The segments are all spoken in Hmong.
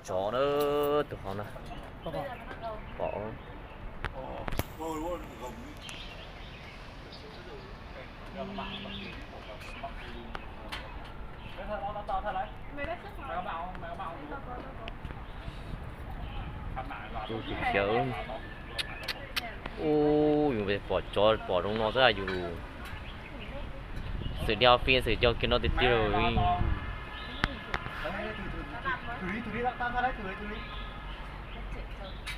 Tsov na, tus hauv na. Pom. Tus xyawv. Ub, yus pom tsov pom zoo no xwb yus. Xwm dhia fij xwm cog kiag no tiag tiag li.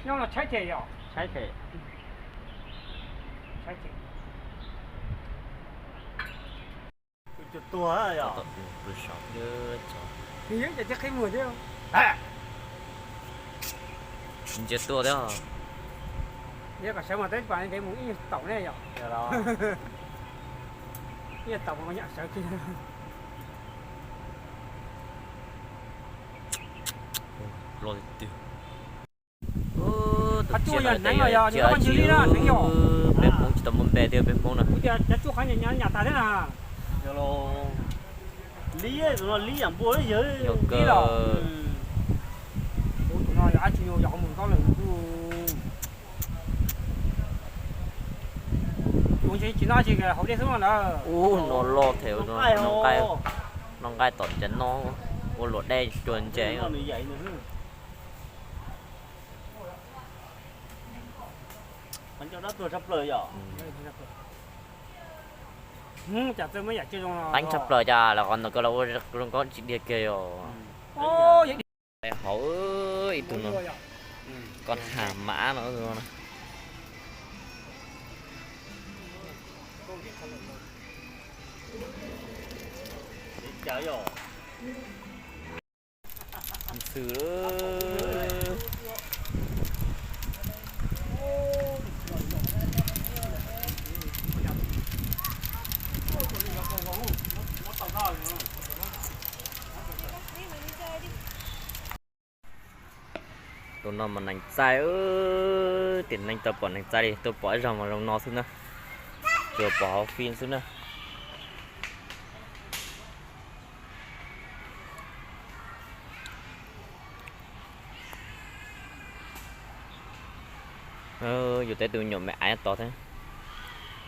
Nyob no tshaib ces yom. Tshaib ces. Tus tuag yom. Nws yeej ces qhib muag thiab. Ntsia tuaj thiab. Yog kom sawv mas teb pas ntev mus ib nyuag taum ne yom. Ib nyuag taum mas nyam sawv kiag. Loj tiag tiag. Qhov tsuj yog hneev los yog nws koj ntws li na, hneev yom. Peb Hmoob tsis tau muaj npe thiab peb Hmoob na. Kuv tias cov tsuj qhov nyam nyam tas thiab na. Yog los, lib, tus no lib yam npua yawg. Yog kawg. Tus no yog dab tsi yog qhov mus ntaub lawm. Tus tsis tsis no tsis hauv dej xwb no na. Ub, no loj them, no nqaij, no nqaij tom ntses no, ua luam dej cua ntses. Qhov ncauj dab tuag tshaj plaws yom. Teeb tshaj plaws cas los qhov ntawd koj los ua zoo nkauj tsis dhia kiag yom. Hauv ib tug no, koj tham mab no. Xwm. Tus no mas nees txaij, tiam neeg tau pom nees txaij li, tuaj pom ib zaug mas zoo no xwb na, tsuas pom hauv fij xwb na. Yus tej tus nyuam me aiv tod thiab.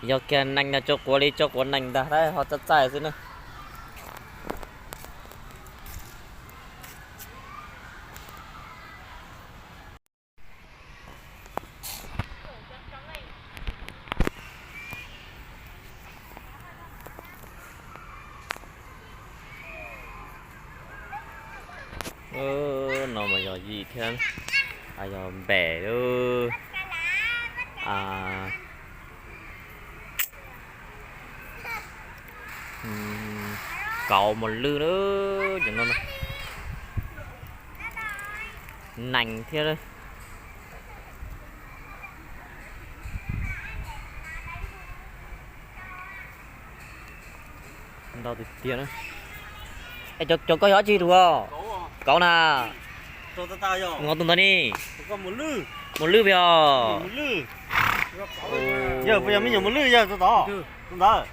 Yog kiag nees no tso quav li tso quav nees ntag, ho txaij txaij xwb na. No mas yog yim thiab, yog npem lub, kauv mos lwj lawm cov no, nees thiab. Ntau tiag tiag na. Es cov koj yog dab tsi tus? Kauv na. Tus ntawd ne? Mos lwj pes os. Yog puas yog me nyuam mos lwj yog tus tod? Tus ntawd.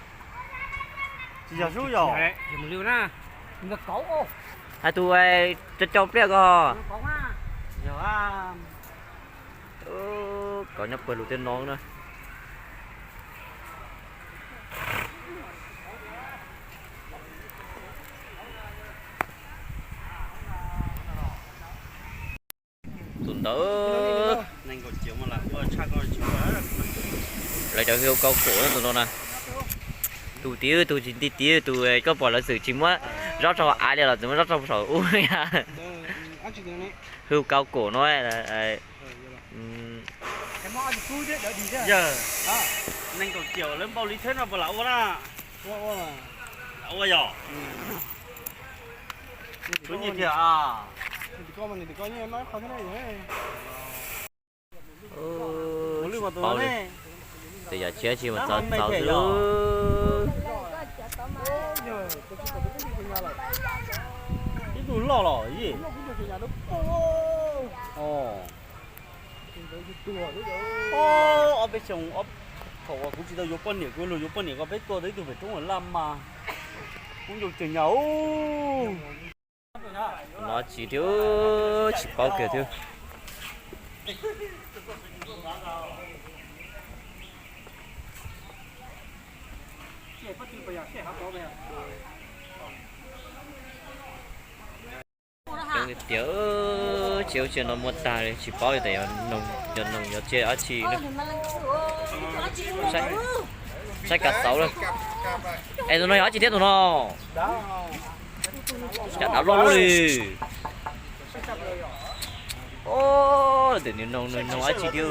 Tsis yog sub yog. Hais tus cau pliaj ko. Kauv nyob pawg lug tej no na. Tus ntawd, lawv cov hwj kauv kaum tus no na. Tus tid tus tsis nti tid, tus koj pom lawv txawm tsis muab zaub rau av li los txawm muab zaub rau saum ub. Hwj kauv kaum no. Yawg, nees kaum ciam lawv npaum li thiab no puas lam ua na? Lam ua yog. Kuv nyiam tiag. Tus yam tsis txaus txaus xwb. Ib tug loj los. Ob peb xyoos, thaum uas kuv tsis tau yuav poj niam, kuv lug yuav poj niam ko peb tua tau ib tug pem roob laj mas. Kub ncau ceg nyas. Tsis thiab, tsis paub kiag thiab. Coob tiag tiag, tsis ua tsis no muaj tag li, tsis paub tias yog noog yog txiv dab tsi na. Saib kav xauv lawm. Es tus no yog dab tsi thiab tus no? Cas dav loj loj li. Tias nws noog, nws noog dab tsi thiab?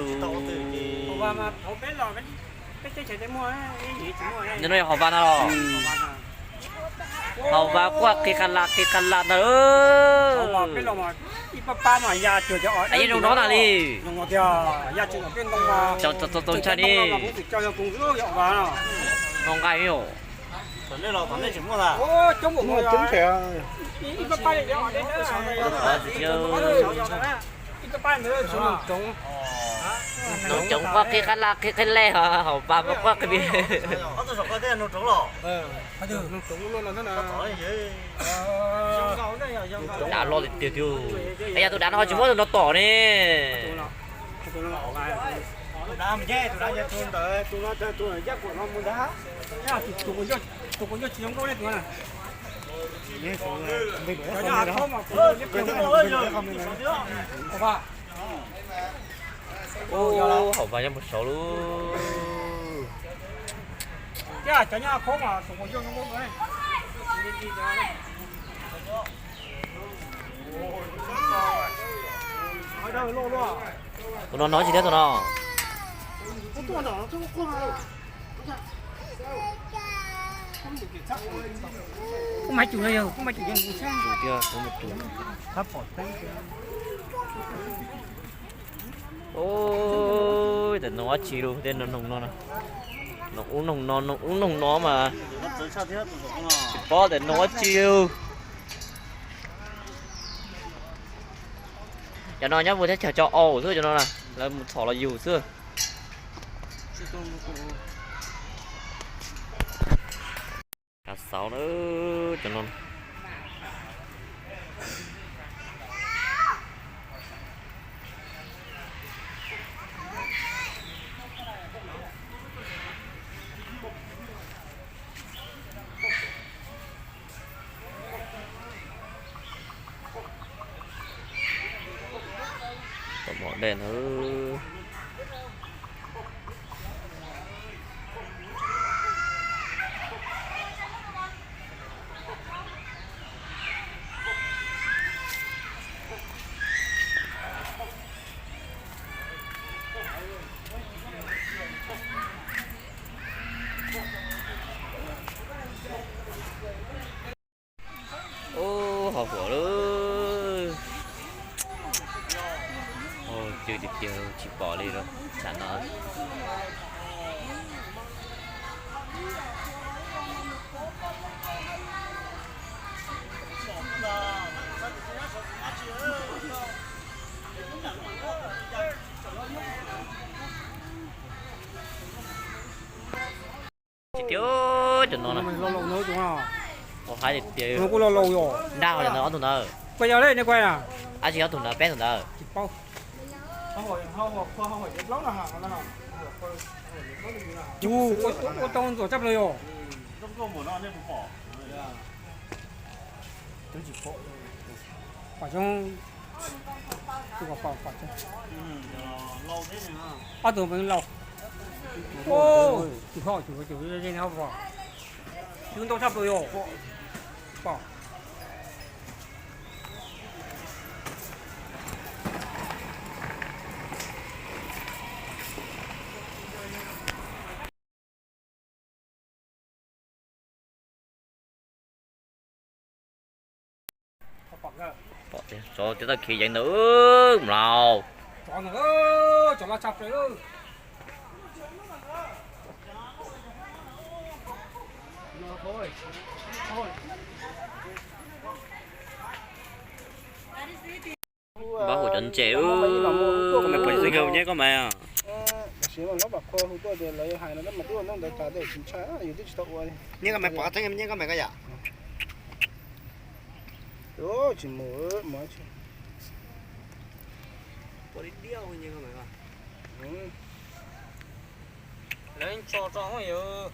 Nws no yog haus vas na los? Haus vas quaj qi qha la qi qha la ntag. Yeej zoo no na li. Txaus ntshai ni. No nqaij os. Noog tsoov quaj qhi qha la qhi qha le, haus vas mas quaj qhi. Dav loj tiag tiag. Es yog tus dav no ho tsis muab tus no tom ne? Haus vas nyob puag saud lub. Tus no no tsis thiab tus no. Kuv mas cum no yog, kuv mas cum yog tus thiab, kuv mas cum. Ub, tas noog dab tsi lus tej no, noog no, noog ub noog no, noog ub noog no mas tsis paub tas noog dab tsi. Cov no nyob puag teb chaws Cau Aus xwb, cov no lawv mus txhom los yug xwb. Kav xauv na, cov no. Tom mom dej na. Ub, hos huam lawm. Cw tiag tiag tsis pom li rau tsam no. Tsis tiag, cov no na. Ua haib tiag tiag. Nrab ho cov ntawd ob tug ntawd. Ab tsis ob tug ntawd peb tug ntawd. Ua tau ntxuam tshaj plaws yom. Pom zoo. Ob tug laus. Tus hauj, tus hauj, tus ntau tshaj plaws yom. Pom. Pom tias tsov tib tau khiav yeev ntawd mlaus. Npab hu cov ntses. Koj mas pom xwb koj nyiab koj mas. Nyiab koj mas pom tseeb nyiab koj mas koj yam. Tsis mus, mus tsis. Lawv tso tso yus.